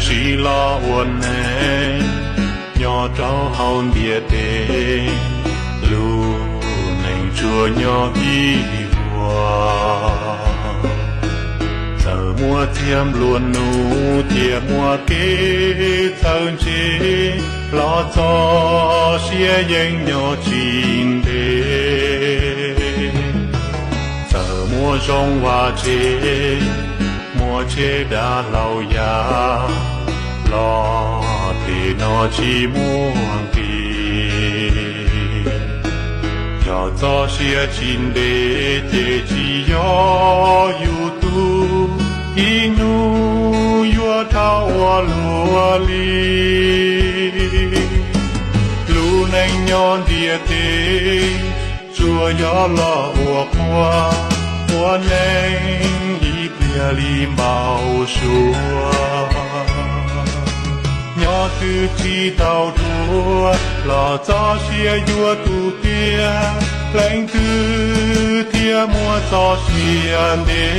Siv los ua neej nyob rau hauv ntiaj teb, lub neej tsuas nyob ib vuag. Txawm muaj txiag nplua nuj thiab muaj kev txawj ntse, los txoj sia yeej nyob tsis ntev. Txawm muaj zoo vaj tse, muaj tsev dav hlau yas, los tej no tsis muaj nqis. Yog txoj sia tsis ntev ces tsis yog yus tug, ib hnub yuav raug ua luaj li. Lub neej nyob ntiaj teb tsuas yog los ua quaj, ua neej ib pliag li npau suav. Nyob twg tsis tau ruaj, los txoj sia yuav tu tiag, leej twg thiaj muaj txoj sia ntev.